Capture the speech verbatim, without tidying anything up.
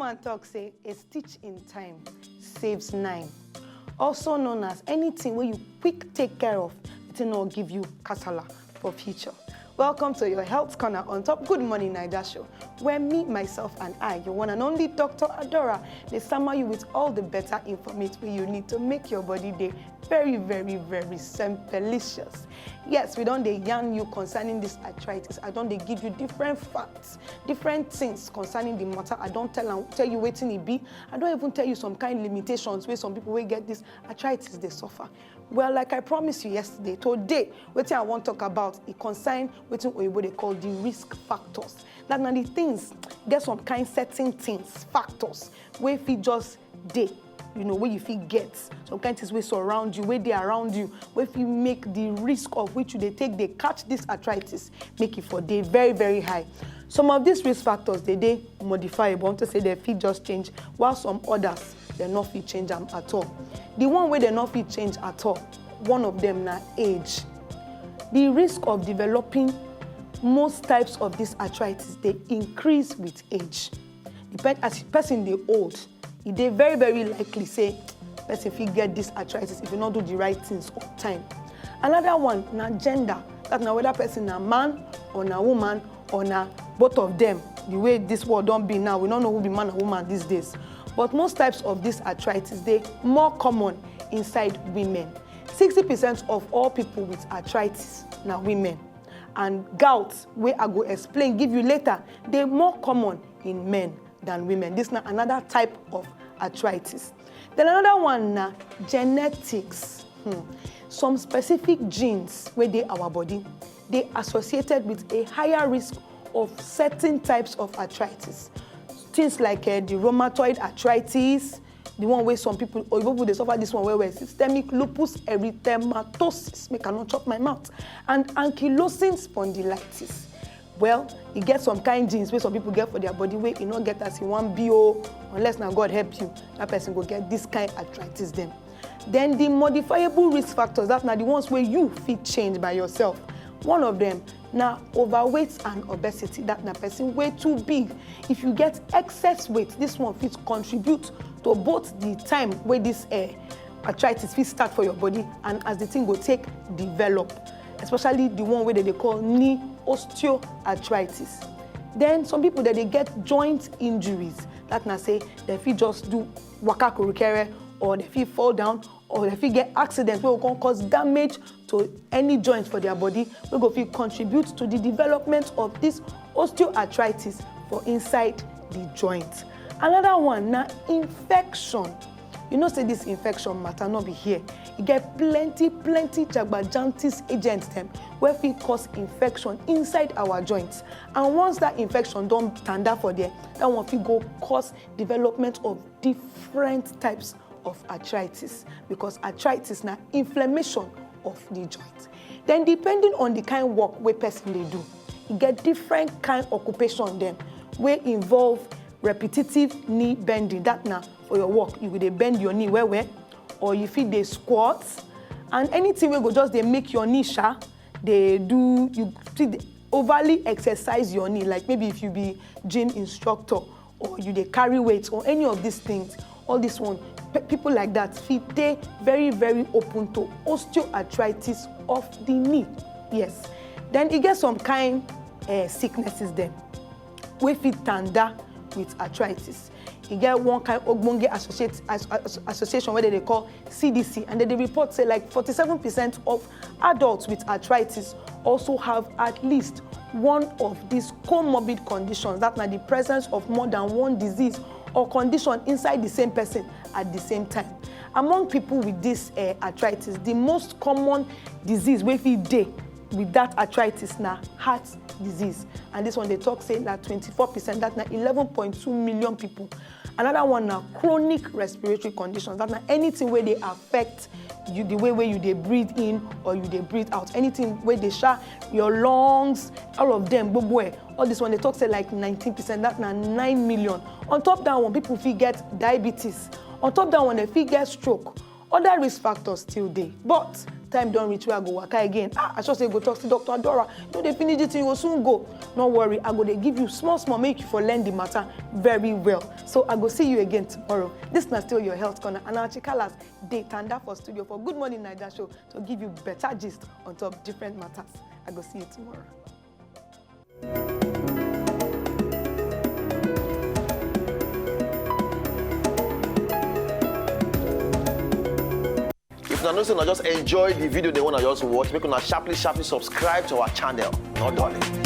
And talk say a stitch in time saves nine. Also known as anything where you quick take care of, it will not give you kasala for future. Welcome to your health corner on top Good Morning Naija show, where me, myself, and I, your one and only Doctor Adora, they summer you with all the better information you need to make your body day very, very, very simplicious. Yes, we don't dey yarn you concerning this arthritis. I don't dey give you different facts, different things concerning the matter. I don't tell am, tell you wetin e be. I don't even tell you some kind limitations where some people will get this arthritis they suffer. Well, like I promised you yesterday, today wetin I want talk about e concern wetin oyibo dey call the risk factors. That na the things, get some kind certain things, factors wey fit just dey, you know, wey you fit get, some kind things wey surround you, wey dey around you, wey fit make the risk of which you dey take dey catch this arthritis make e for dey very, very high. Some of these risk factors dey dey modifiable, unto say they fit just change, while some others they no fit change am at all. The one wey they no fit change at all, one of them na age. The risk of developing most types of this arthritis dey increase with age. Depend as person dey old, e dey very, very likely say person fit get this arthritis if you no do the right things on time. Another one na gender, that na whether person na man or na woman or na both of them. The way this world don be now, we no know who be man and woman these days. But most types of this arthritis dey more common inside women. Sixty percent of all people with arthritis na women, and gout, wey I go explain give you later, dey more common in men than women. This na another type of arthritis. Then another one na genetics. Hmm. Some specific genes wey dey our body dey associated with a higher risk of certain types of arthritis. Things like uh, the rheumatoid arthritis, the one where some people, or people they suffer this one where, where systemic lupus erythematosis, make I not chop my mouth, and ankylosing spondylitis. Well, e get some kind genes wey some people get for their body wey e no get as e wan be o, unless na God help you, that person go get this kind arthritis dem. Then the modifiable risk factors, that na the ones wey you fit change by yourself. One of them na overweight and obesity, that na person wey too big. If you get excess weight, this one fit contribute to both the time wey this uh, arthritis fit start for your body and as the thing go take develop, especially the one wey dem dey call knee osteoarthritis. Then some people dem dey get joint injuries, that na say dem fit just do waka kurukere, or dem fit fall down, or dem fit get accident wey go come cause damage to any joint for their body, wey go fit contribute to the development of this osteoarthritis for inside the joint. Another one na infection. You know say this infection matter no be here. E get plenty, plenty jagbajantis agents dem wey fit cause infection inside our joints. And once that infection don tanda for there, that one fit go cause development of different types of arthritis, because arthritis na inflammation of the joint. Then depending on the kind work wey person dey do, e get different kind occupation dem wey involve repetitive knee bending. That na for your work, you go dey bend your knee well well, or you fit dey squat, and anything wey go just dey make your knee sha dey do, you fit dey overly exercise your knee, like maybe if you be gym instructor or you dey carry weight or any of these things, all this one, pe- people like that fit dey very, very open to osteoarthritis of the knee. Yes. Then e get some kind uh, sicknesses dem wey fit tanda with arthritis. E get one kind ogbonge associate, as, as, association wey dem dey call C D C, and dem dey report say like forty-seven percent of adults with arthritis also have at least one of these comorbid conditions, that na the presence of more than one disease or condition inside the same person at the same time. Among people with this uh, arthritis, the most common disease wey fit dey with that arthritis na heart disease, and this one dey talk say na twenty-four percent, that na eleven point two million people. Another one na chronic respiratory conditions, that na anything wey dey affect you, the way wey you dey breathe in or you dey breathe out, anything wey dey sha your lungs, all of them gbogbo eh, all this one dey talk say like nineteen percent, that na nine million. On top that one, people fit get diabetes. On top that one, dem fit get stroke. Other risk factors still dey, but Time don reach wey I go waka again. Ah, I sure say you go talk, see Doctor Adora, no dey finish this thing, you go soon go. No worry, I go dey give you small small make you for learn the matter very well. So I go see you again tomorrow. This na still your health corner, and our Chikalas dey tanda for studio for Good Morning Naija show to give you better gist on top different matters. I go see you tomorrow. If una know say una just enjoy the video dem wey una just watch, make una sharply sharply subscribe to our channel. No darling.